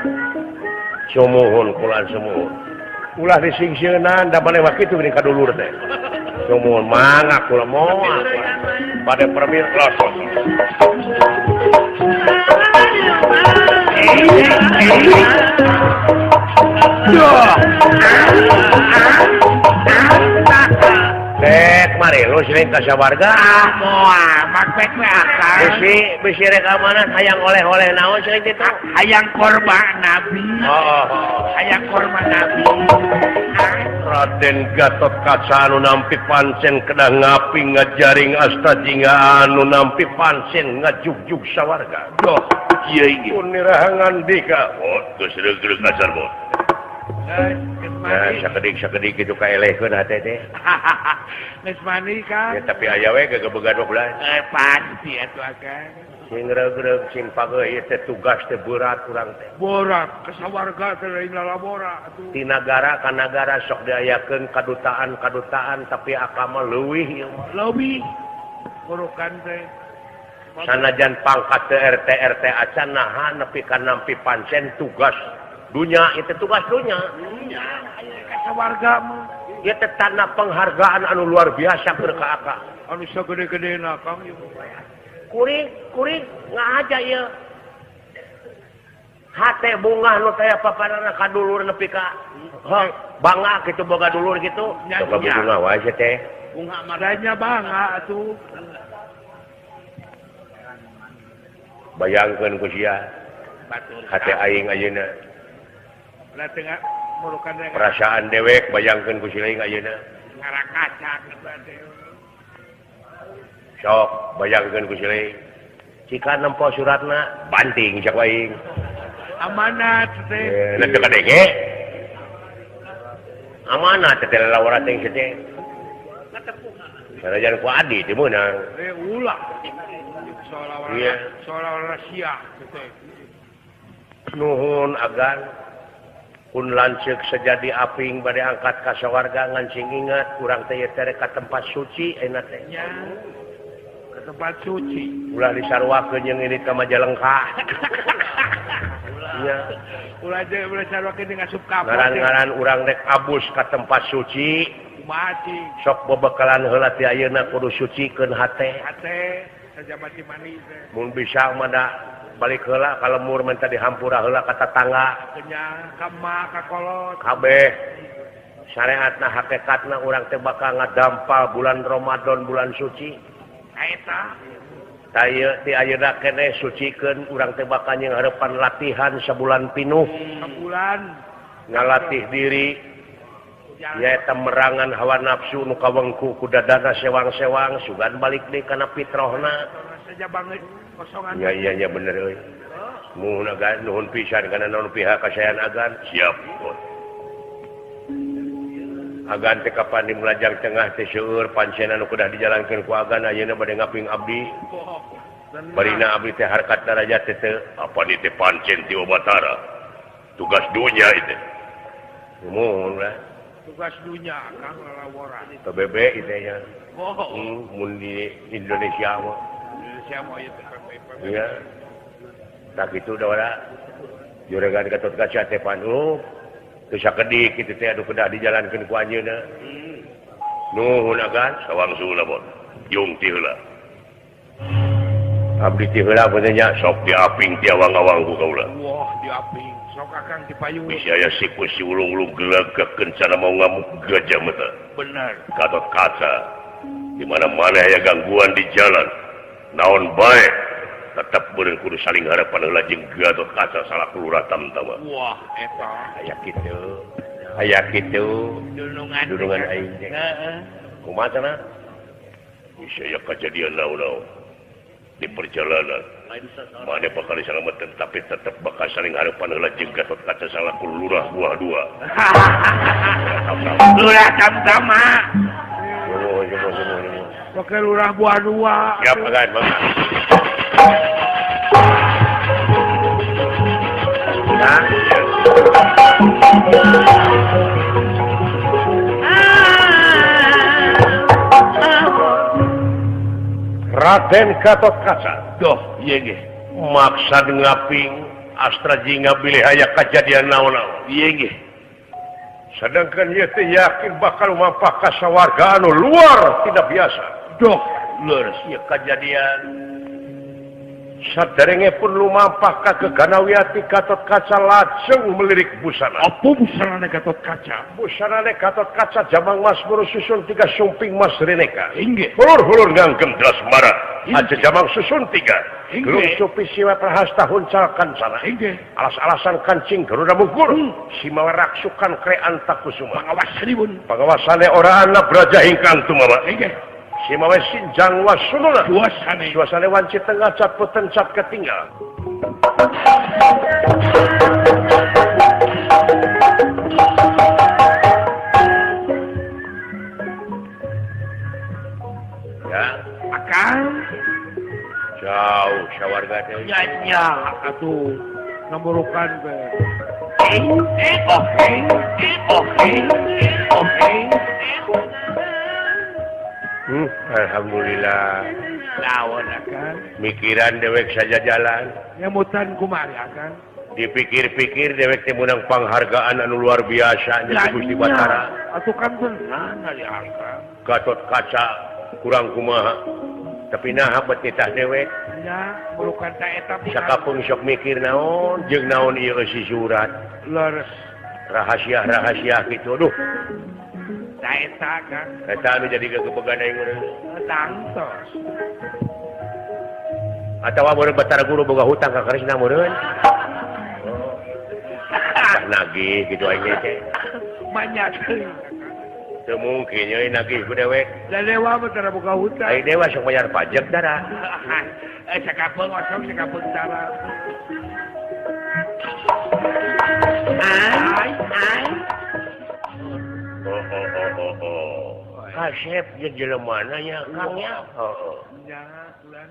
sumuhun kula sumuhun ulah disingsieunan da maneh mah kitu geuning ka dulur teh sumuhun mangga kula moal pada permil los Dek, mari lu sering ka sawarga. Ah, moal, makpek we akang. Bisi, bisi rek ka mana hayang oleh-oleh naon sering kitu? Hayang korban Nabi. Oh, hayang korban Nabi. Raden Gatot Kaca anu nampi pancen kedah ngapi ngajaring asta jingga anu nampi pancen ngajugjug sawarga. Doh, ieu ieu. Punirahangan dika. Oh, geus reugreug ajar bot. Nah, sakedik-sakedik kitu kaelehkeun hate teh. Geus mandi Kang. Ya tapi aya we gageboga 2 bulan. Pasti atuh Akang. Sing reug-reug sing pageuh ieu teh tugas teh berat urang teh. Berat ka sawarga teh lain lalabora atuh. Ti nagara ka nagara sok diayakeun kadutaan-kadutaan tapi akama leuwih ieu mah. Leuwih. Burukan teh. Sanajan pangkat teh RT RT acan naha nepi ka nampi pancen tugas dunya itu tugas dunya. Dunya aya ka sawarga mah. Ieu teh tanda penghargaan anu luar biasa keur ka aka. Anu sagede-gedena Kang ieu. Kuring kuring ngahaja ieu. Hate bungah nu teh paparana ka dulur nepi ka bangga kitu boga dulur kitu. Boga bunga wae sia teh. Bunga maranya bangga atuh. Bayangkeun ku sia. Hate aing ayeuna. Perasaan dewek bayangkeun ku si aing ayeuna. Sok bayangkeun ku si aing. Jika nempo suratna banting cak aing. Amanat teh. Nah teu kadenge. Amanat teh lalawara teh teh. Sanajan ku adi teh meunang. Ulah. Seolah-olah sia teh. Nuhun agan pun lanceuk sejadi aping bade angkat ka sawarga ngan sing ingat urang teh ieu teh ka tempat suci enak teh. Nya. Ka tempat suci. Ulah disaruakeun jeung ini ka Majalengka. Nya. Ulah jeung ulah saruakeun jeung asup kapal. Ngaran-ngaran urang rek abus ka tempat suci. Kumaha cing? Sok bebekalan heula ti ayeuna kudu sucikeun hate. Hate sajabati mani teh. Mun bisa mah da balik heula ka lemur menta dihampura heula ka tatangga. Nya ka emak ka kolot. Kabeh syariatna hakikatna urang teh bakal ngadampal bulan Ramadan bulan suci. Eta tah ieu ti ayeuna keneh sucikeun urang teh bakal nyanghareupan latihan sabulan pinuh. Sabulan ngalatih diri nyaeta merangan hawa nafsu nu kawengku ku dadana sewang-sewang sugan balik deui kana fitrahna. Kosongan. Ya iya nya bener euy. Muhun agan nuhun pisan kana naon pihak kasayan agan siap. Agan teh kapan di Melajang Tengah teh seueur pancen anu kudah dijalankeun ku agan ayeuna bade ngaping abdi. Barina abdi teh harkat darajat teh teu apa ni teh pancen ti Obatara. Tugas dunya itu. Muhun lah. Tugas dunya Kang lalawora. PBB itu nya. Mun di Indonesia mah. Indonesia mah ieu teh PBB. Iya. Tak kitu da ora. Juragan Gatot Kaca teh panu teu sakedik kitu teh anu kedah dijalankeun ku anjeunna. Nuhun agan sawangsul bon. Jung ti heula. Abdi ti heula bener nya sok diaping ti awang-awang ku kaula. Wah, diaping. Sok akang dipayung. Bisi aya siku si ulung-ulung gelagak kencana mau ngamuk gajah mata. Benar. Gatot Kaca. Di mana-mana aya gangguan di jalan. Naon bae tetap beureun kudu saling harapan heula jeung Gatot Kaca salah lurah tamtama. Wah, eta aya kitu. Aya kitu. Dunungan. Dunungan aing teh. Heeh. Kumaha cenah? Bisi aya kajadian naon-naon di perjalanan. Mana bakal diselamatkan tapi tetap bakal saling harapan heula jeung Gatot Kaca salaku lurah buah dua. Lurah tamtama. Oh, semua. Oke lurah buah dua. Siap agan, Bang. Nah. Raden Gatot Kaca. Doh, ieu ge. Maksad ngaping Astra Jingga bilih aya kajadian naon-naon. Ieu ge. Sedangkan ieu teh yakin bakal mampah ka sawarga anu luar tidak biasa. Doh, leres ieu kajadian. Saderenge pun lumampah ka Geganawiati Gatot Kaca lajeng melirik busana. Apa busana Gatot Kaca? Busana Gatot Kaca jamang mas muru susun tiga sumping mas reneka. Inggih. Hulur-hulur nganggem drasmara. Aja jamang susun tiga. Inggih. Gelung siwa prahasta huncal kancana. Inggih. Alas-alasan kancing garuda mungkur. Simawa raksukan krean takusuma. Pangawas ribun. Pangawasane ora ana braja ingkang tumawa. Inggih. Simawe sinjang wasununa. Suasane. Suasane wanci tengah cat peten cat ketinggal. Kang. Jauh sawarga teh. Nya nya atuh namburukan teh. Alhamdulillah. Naon akan? Mikiran dewek saja jalan. Nyemutan kumaha akan? Dipikir-pikir dewek teh meunang panghargaan anu luar biasa nya Gusti Batara. Atuh kan beunang ari akang. Gatot Kaca kurang kumaha. Tapi naha bet nitah dewek. Nya, melukan ta eta. Sakapeung sok mikir naon jeung naon ieu eusi surat. Leres. Rahasia-rahasia kitu aduh. Ta eta Kang. Eta anu jadi gegebegan aing urang. Tangtos. Atawa meureun Batara Guru boga hutang ka Kresna meureun. Oh. Nagih kitu aing teh. Banyak teuing. Teu mungkin euy nagih ku dewek. Da dewa mah tara boga hutang. Ai dewa sok bayar pajak dara. Sakapeung osok sakapeung tara. Ai ai. Oh oh oh oh oh. Kasep jeung jelema nya Kang nya. Heeh. Nya kulan.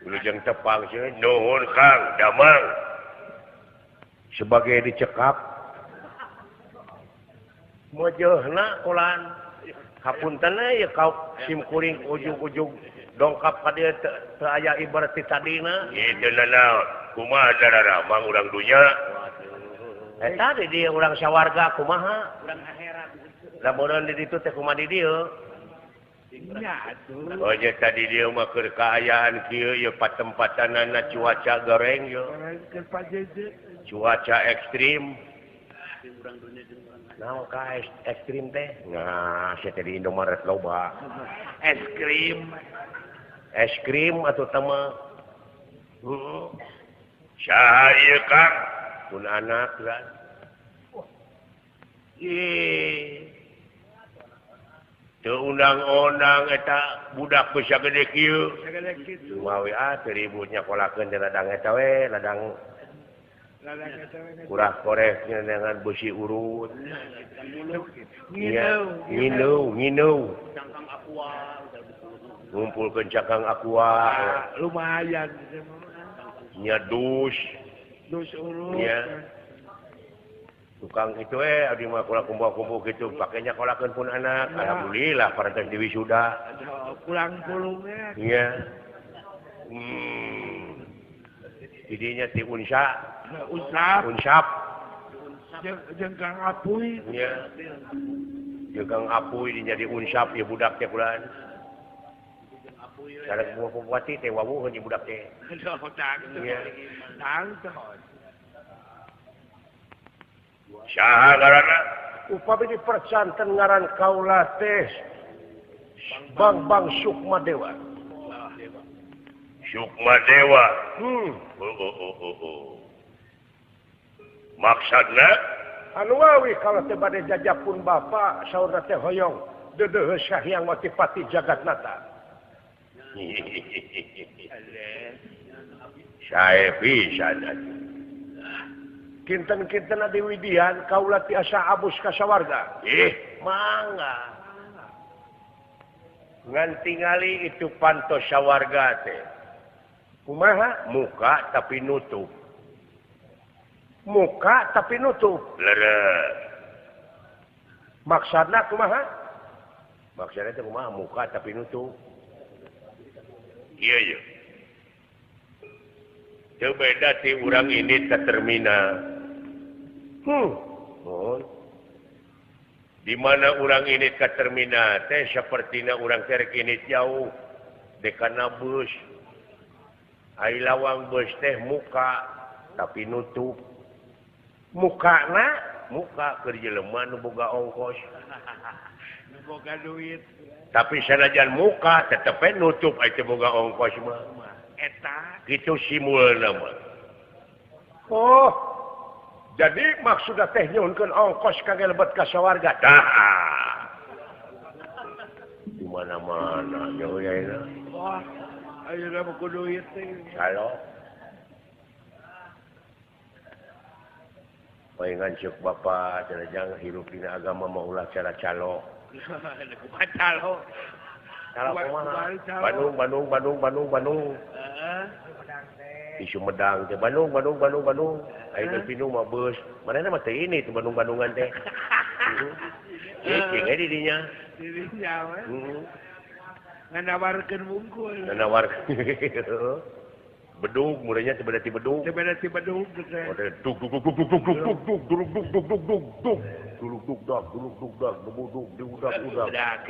Wilujeng tepang sih, nuhun Kang Damang. Sebagai dicekap mojehna kulan. Hapunten ye kau sim kuring ujung-ujung dongkap ka dieu teu aya ibarat ti tadina. Ieu nanaon? Kumaha darara mang urang dunya? Eta di dieu urang sawarga kumaha? Urang akhirat. Lamun di ditu teh kumaha di dieu? Nya atuh. Oh nya tadi dieu mah keur kaayaan kieu ieu patempatanana cuaca goreng ieu. Cuaca ekstrim. Naon ka ekstrim teh? Nah, sia teh di Indomaret loba. Es krim. Es krim atuh teh mah. Heeh. Saha ieu Kang? Pun anak kan. Ih. Teu undang-undang eta budak geus sagede kieu. Sagede kitu. Mawi ah teu ribut nyakolakeun teh ladang eta we, ladang kurang korek dengan besi urut. Ngineu, ngineu. Cangkang aqua. Ngumpulkeun cangkang aqua. Lumayan. Nya dus. Dus urut. Nya. Tukang itu abdi mah kula kumpul-kumpul gitu, pakainya kolakeun pun anak. Alhamdulillah parantos di wisuda. Pulang pulungnya. Iya. Didinya ti Unsa. Unsap. Unsap. Jeung Kang Apuy. Iya. Jeung Kang Apuy jadi Unsap ieu budak teh kulan. Sareng bupati teh wawuheun ieu budak teh. Iya. Tangtos. Saha ngaranna? Upami dipercanten ngaran kaula teh Bang Sukma Dewa. Sukma Dewa. Oh. Maksudna anu wawi kalau teh bade jajapun bapa saurna teh hoyong deudeuh Sahyang Watipati Jagatnata. Sae pisan. Kinten-kinten adi widian kaula tiasa abus ka sawarga. Ih, mangga. Ngan tingali itu pantos sawarga teh. Kumaha? Muka tapi nutup. Muka tapi nutup. Leres. Maksudna kumaha? Maksudna teh kumaha? Muka tapi nutup. Iya iya. Teu beda ti urang ini ke terminal. Oh. Di mana urang ini ke terminal teh sapertina urang terek ini jauh dekana bus. Ai lawang bus teh muka tapi nutup. Mukana muka keur jelema nu boga ongkos. Nu boga duit. Tapi sanajan muka tetep we nutup ai teu boga ongkos mah. Eta kitu simulna mah. Oh. Jadi maksudna teh nyuhunkeun ongkos kangge lebet ka sawarga. Tah. Di mana-mana jauh ya ini. Wah, ayeuna mah kudu duit teh. Halo. Palingan ceuk bapa cenah jang hirup dina agama mah ulah cara calo. Kumaha calo? Calo kumaha? Bandung Bandung Bandung Bandung Bandung. Di Sumedang teh Bandung Bandung Bandung Bandung. Aya geus pinung mah beus. Manehna mah teh ini teh Bandung-Bandungan teh. Cicing we di dinya. Di dinya we. Nganawarkeun wungkul. Nganawarkeun. Bedug murenya teh beda ti bedug. Teh beda ti bedug teh. Dug dug dug dug dug dug dug dug dug dug dug dug dug. Duluk dug dag duluk dug dag dubudug diudak udak.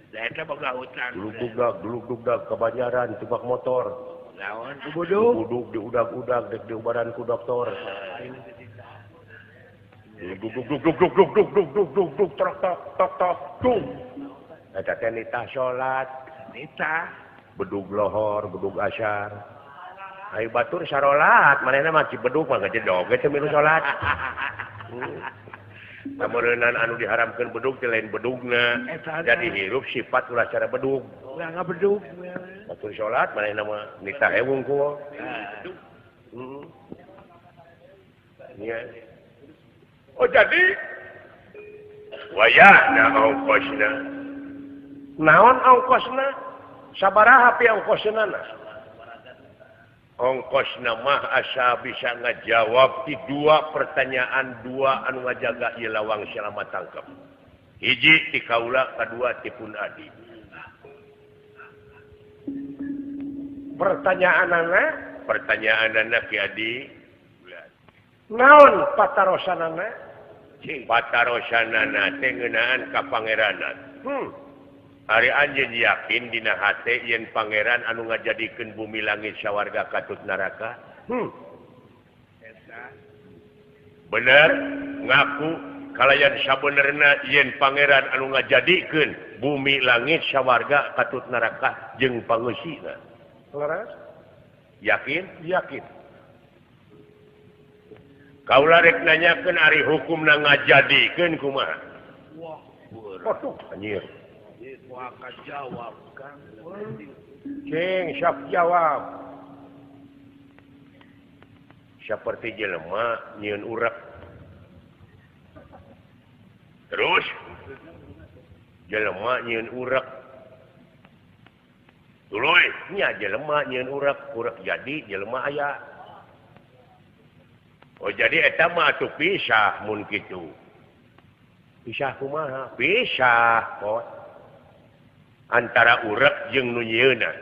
Da eta boga hutang. Duluk dug dag kebanyaran tebak motor. Naon dubudug? Dubudug diudak-udak dek diubaran ku doktor. Dug dug dug dug dug dug dug dug dug dug dug tok tok tok tok dug. Eta teh nitah salat, nitah bedug lohor, bedug asyar. Ayo batur sarolat, manehna mah bedug mah ngajedog ge teu milu salat. Kameureunnan anu diharamkeun bedug teh lain bedugna. Jadi hirup sifat ulah cara bedug. Ulah ngabedug. Batur salat manehna mah nitah we wungkul. Heeh. Oh jadi wayahna ongkosna. Naon ongkosna? Sabaraha pi ongkosna? Ongkosna mah asa bisa ngajawab di dua pertanyaan dua anu ngajaga ieu lawang selama tangkep. Hiji ti kaula, kadua ti pun adi. Pertanyaanana Ki Adi. Naon patarosanana? Patarosanana teh ngeunaan ka pangeranan. Ari anjeun yakin dina hate yen pangeran anu ngajadikeun bumi langit sawarga katut neraka? Bener ngaku kalayan sabenerna yen pangeran anu ngajadikeun bumi langit sawarga katut neraka jeung pangeusina. Leres? Yakin? Yakin. Kaula rek nanyakeun ari hukumna ngajadikeun kumaha? Wah, waduh anjir. Wah, jawab kan. Cing, siap jawab. Seperti jelema nyieun urek. Terus jelema nyieun urek. Tuluy nya jelema nyieun urek, urek jadi jelema aya. Oh jadi eta mah atuh pisah mun kitu. Pisah kumaha? Pisah kok. Antara urek jeung nu nyieunna.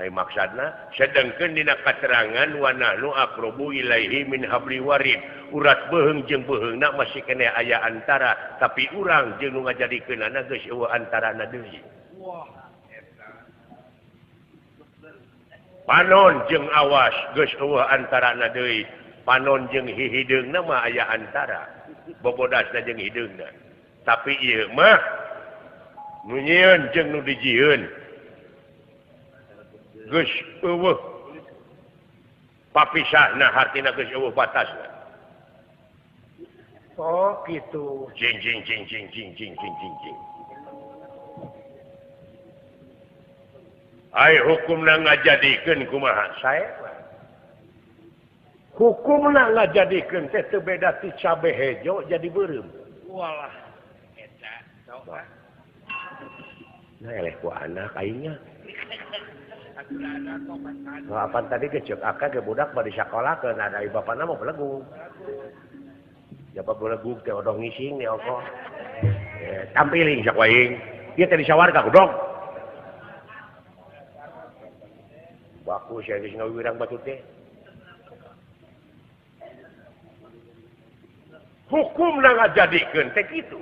Ai maksudna sedengkeun dina katerangan wa nahnu aqrabu ilaihi min habli warid. Urat beuheung jeung beuheungna masih keneh aya antara, tapi urang jeung nu ngajadikeunana geus eueuh antarana deui. Wah, eta. Panon jeung awas geus eueuh antarana deui. Panon jeung hihideungna mah aya antara. Bobodasna jeung hideungna. Tapi ieu mah nu nyieun jeung nu dijieun geus eueuh papisahna, hartina geus eueuh batasna. Oh kitu. Jing jing jing jing jing jing jing jing jing. Ai hukumna ngajadikeun kumaha? Sae hukumna ngajadikeun teh teu beda ti cabe hejo jadi beureum. Walah eta sok. Nah, eleh ku anak aingnya. Nah, apaan tadi kecek akak ke budak bari sakola ke ada ibu bapana mau belegug. Jaba belegug teh odoh ngising nih ongkoh. Tampiling sak waing. Ieu teh disawarga kudog. Baku sia geus ngawirang batu teh. Hukumna ngajadikeun teh kitu.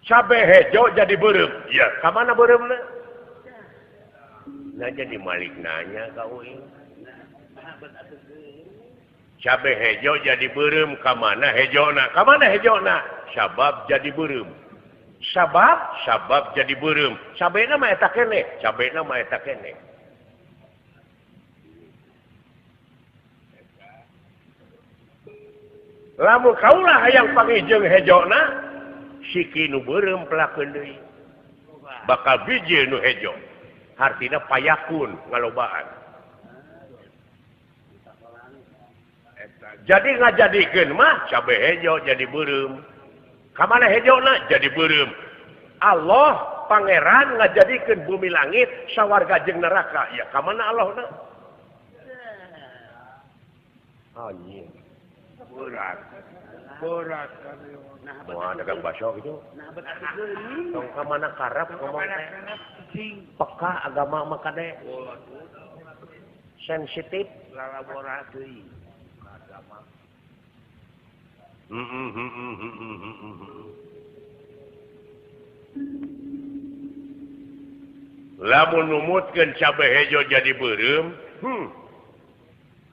Cabe hejo jadi beureum. Ya, ka mana beureumna? Nah jadi malik nanya ka uing. Cabe hejo jadi beureum ka mana hejona? Ka mana hejona? Sabab jadi beureum. Sabab? Sabab jadi beureum. Cabena mah eta keneh, cabena mah eta keneh. Lamun kaulah hayang panggih jeung hejona, siki nu beureum pelakeun deui. Bakal biji nu hejo. Hartina payakun ngalobaan. Jadi ngajadikeun mah cabe hejo jadi beureum. Ka mana hejona jadi beureum. Allah pangeran ngajadikeun bumi langit sawarga jeung neraka. Ya ka mana Allahna? Anjing. Berat. Berat. Wah, dagang bakso gitu. Tong ka mana karep ngomong teh. Peka agama mah kade. Sensitif lalabora deui agama. Lamun numutkeun cabe hejo jadi beureum,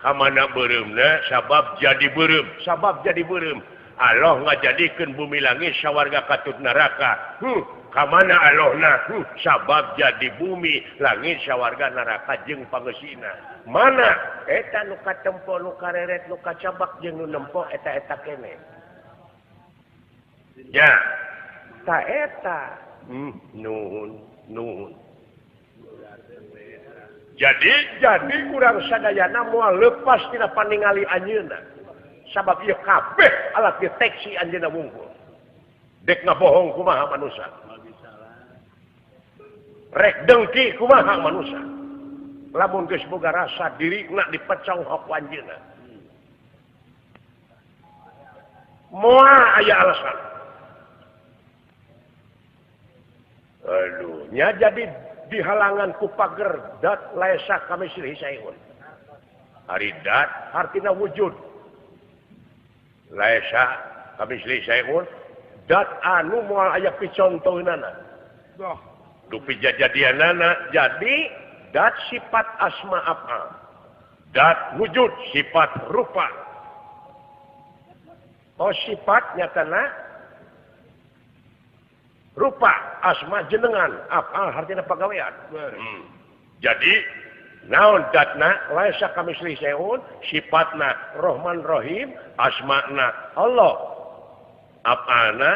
ka mana beureumna sabab jadi beureum, sabab jadi beureum. Allah ngajadikeun bumi langit sawarga katut neraka. Ka mana Allahna? Sabab jadi bumi langit sawarga neraka jeung pangeusina. Mana eta nu katempo nu kareret nu kacabak jeung nu nempo eta-eta kene. Ya. Ta eta. Nuhun, nuhun. Jadi kurang sadayana moal lepas tina paningali anjeunna. Sabab ieu kabeh alat deteksi anjeunna wungkul. Dek ngabohong kumaha manusia. Rek dengki kumaha manusia. Lamun geus boga rasa dirina dipecong ku anjeunna. Moal aya alasan. Aduh, nya jadi dihalangan ku pager dat laesa kamislihi syai'un. Ari dat artina wujud. Laesa kamislihi syai'un dat anu moal aya picontoeunana. Doh, dupi jajadianana jadi dat sifat asma af'al. Dat wujud sifat rupa. Oh sifat nyatana rupa asma jenengan af'al artinya pagawean. Jadi naon datna laisa kamislihi syai'un sifatna Rahman Rahim asmana Allah af'alna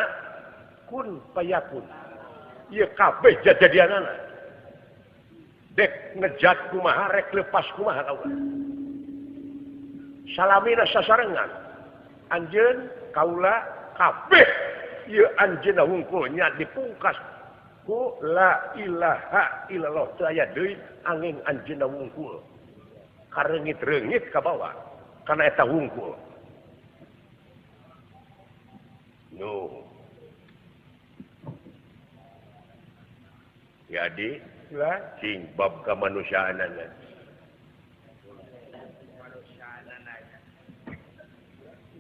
kun fayakun. Ieu kabeh jajadianana. Dek ngejat kumaha rek lepas kumaha kaula. Salamina sasarengan anjeun kaula kabeh ieu anjeunna wungkulnya dipungkas ku la ilaha illallah teu aya deui angin anjeunna wungkul kareungit-reungit ka bawah kana eta wungkul. No. Jadi lah cing bab kemanusiaanana.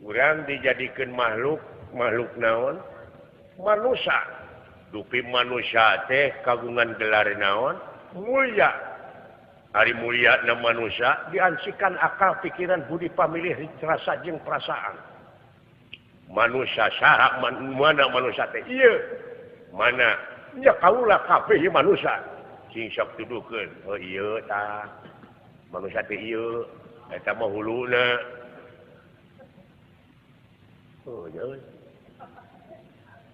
Urang dijadikeun makhluk, makhluk naon? Manusia. Dupi manusia teh kagungan gelar naon? Mulia. Ari mulia na manusia diansikan akal pikiran budi pamilih rasa jeung perasaan. Manusia saha mana manusia teh? Ieu. Mana? Nya kaula kabeh ieu manusia. Cing sok tuduhkeun. Oh ieu tah. Manusia teh ieu, eta mah huluna. Oh ieu.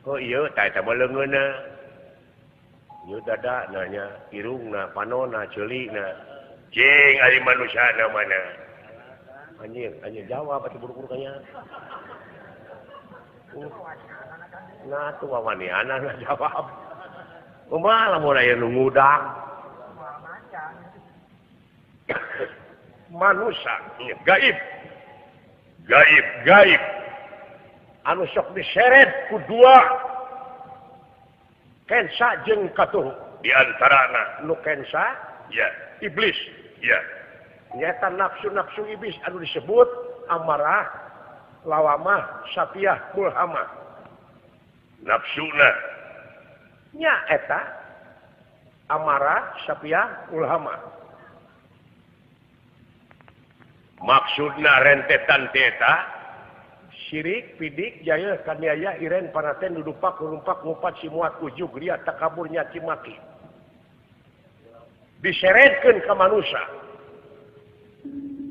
Oh iya, tah eta mah leungeunna. Ieu dada nanya, irungna, panonna, ceulina. Cing ari manusiana mana? Anjing, anjing jawab atuh buru-buru kanya. Nah tuh wawaniana jawab. Kumaha lamun aya nu ngudang? Manusia gaib. Gaib, gaib. Anu sok diseret ku dua kensa jeung katuhu di antarana nu kensa ya iblis ya nyata nafsu-nafsu iblis anu disebut amarah lawamah sapiah mulhamah nafsuna nya eta amarah sapiah mulhamah maksudna rentetan teta syirik, pidik, jaya, kaniaya, iren, panaten, dudupak, rumpak, ngupat, simuat, ujug, ria, takabur, nyaci, maki. Diseretkeun ka manusia.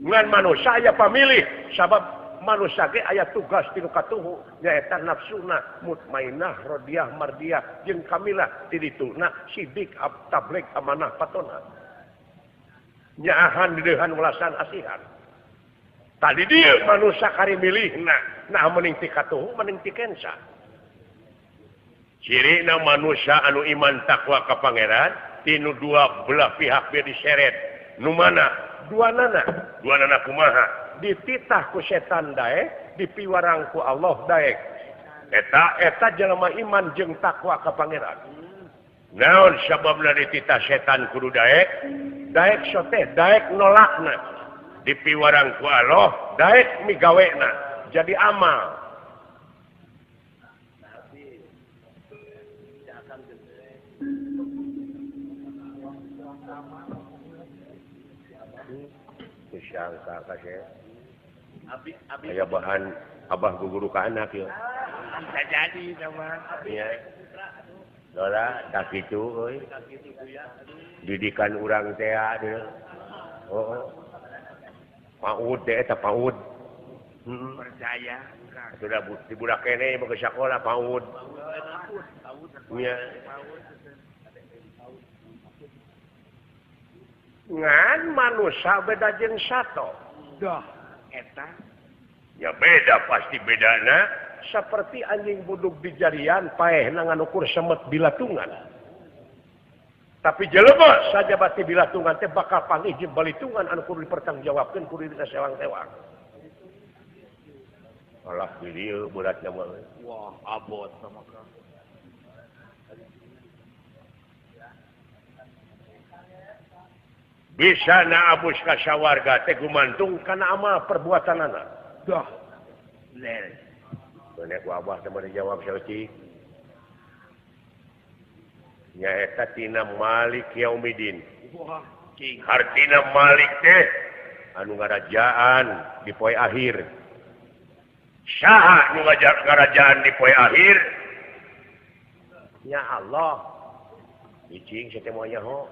Ngan manusia aya pamilih, sabab manusia ge aya tugas ti nu katuhu, nyaeta nafsuna, mutmainah, rodiah, mardiah, jeung kamilah, ti dituna, sidik, tabligh, amanah, patona. Nyaahan, dideuhan, welasan, asihan. Tadi dia manusia kari milih nah mending ti katuhu mending ti kensa. Cirina manusia anu iman takwa ka pangeran tinu dua belah pihak bieu diseret. Nu mana? Dua nana. Dua nana kumaha? Dititah ku setan daek, dipiwarang ku Allah daek. Eta eta jelema iman jeung takwa ka pangeran. Naon sababna dititah setan kudu daek? Daek sote, daek nolakna. Dipiwarang ku Allah, daek migawena. Jadi amal. Sangka kasih. Aya bahan abah guru ka anak ya. Bisa jadi sama. Iya. Lola tak kitu euy. Didikan urang teh deui. Oh. PAUD teh eta PAUD. Heeh. Percaya. Sudah di budak kene mah ke sakola PAUD. Nya. Ngan manusia beda jeung sato. Dah eta. Ya beda pasti bedana seperti anjing buduk di jarian paehna nganukur semet bilatungan. Tapi jelema saja bati bilatungan teh bakal panggih jeung balitungan anu kudu dipertanggungjawabkeun kudu disewang-sewang. Alah di dieu beratna mah. Wah, abot sama ka. Bisa na abus ka sawarga teh gumantung kana amal perbuatanana. Dah. Lel. Bener ku abah teh mah dijawab saeutik. Nyaeta tina Malik Yaumidin. Wah, king. Hartina Malik teh anu ngarajaan di poe akhir. Saha nu ngarajaan di poe akhir? Ya Allah. Icing teh moal nyaho.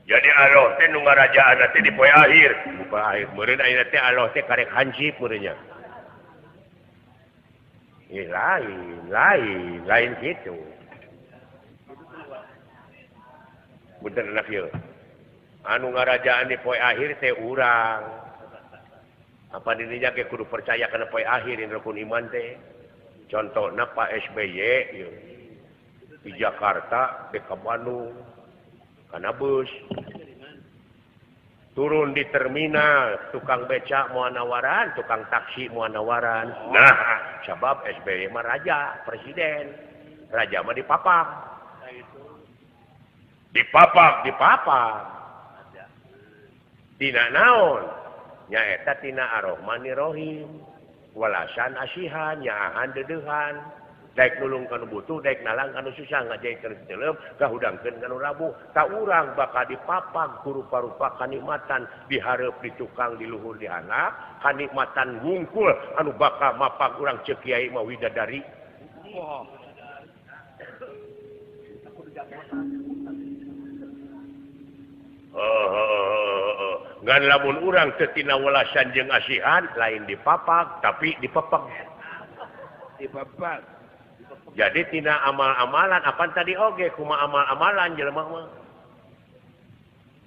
Jadi Allah teh nu ngarajaan teh di poe akhir. Poe akhir meureun ayeuna teh Allah teh karek hansip meureunnya. Eh lain, lain, lain kitu. Bener anak ieu. Anu ngarajaan di poe akhir teh urang. Apa dirinya ge kudu percaya kana poe akhir in rukun iman teh. Contohna Pak SBY ieu. Di Jakarta, di ka Bandung. Kana bus turun di terminal tukang becak moal nawaran, tukang taksi moal nawaran. Nah, sabab SBY mah raja, presiden. Raja mah dipapak. Dipapak, dipapak. Tina naon? Nyaeta tina Ar-Rahmanir-Rahim. Walasan asihan, nyaahan deudeuhan. Daek nulung kanu butuh, daek nalang kanu susah, ngajaikeun teuleum, gahudangkeun kanu rabuh. Ta urang bakal dipapag ku rupa-rupa kanikmatan dihareup di tukang di luhur di handap, kanikmatan wungkul anu bakal mapag urang ceuk kiai mah widadari. Ngan lamun urang teu tina welasan jeung asihan lain dipapag tapi dipepeg. Dipepeg. Jadi tina amal-amalan apan tadi oge kuma amal-amalan jelema mah.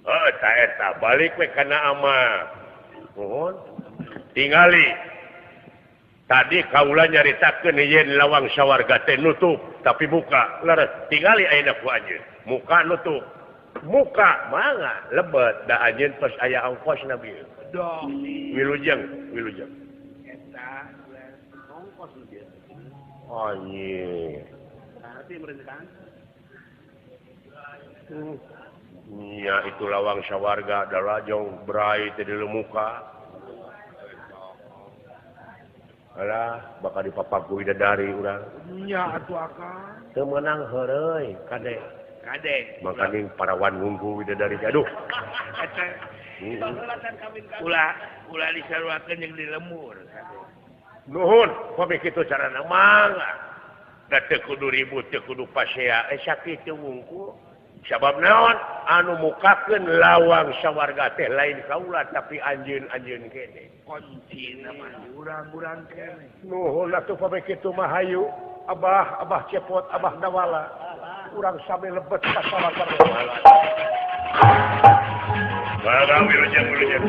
Heuh ta eta balik we kana amal. Nuhun. Tingali. Tadi kaula nyaritakeun yen lawang sawarga teh nutup tapi buka. Leres tingali ayeuna ku anjeun. Muka nutup. Muka mangga lebet da anjeun tos aya ongkos na bieu. Doh. Wilujeng, wilujeng. Eta ongkos bieu. Anjir. Ya itu lawang sawarga adalah jong berai teh di muka. Alah bakal dipapak ku widadari urang. Nya atuh akang. Teu meunang heureuy kade. Kade. Makaning parawan wungku widadari aduh. Eta ulah ulah disaruakeun jeung di lemur. Nuhun, pami kitu carana mangga. Da teu kudu ribut, teu kudu pasea, sakitu wungkul. Sabab naon? Anu mukakeun lawang sawarga teh lain kaula tapi anjeun-anjeun kene. Kuncina mah urang-urang kene. Nuhun atuh pami kitu mah hayu. Abah, abah cepot, abah dawala. Urang sami lebet ka sawarga. Barang wilujeng wilujeng.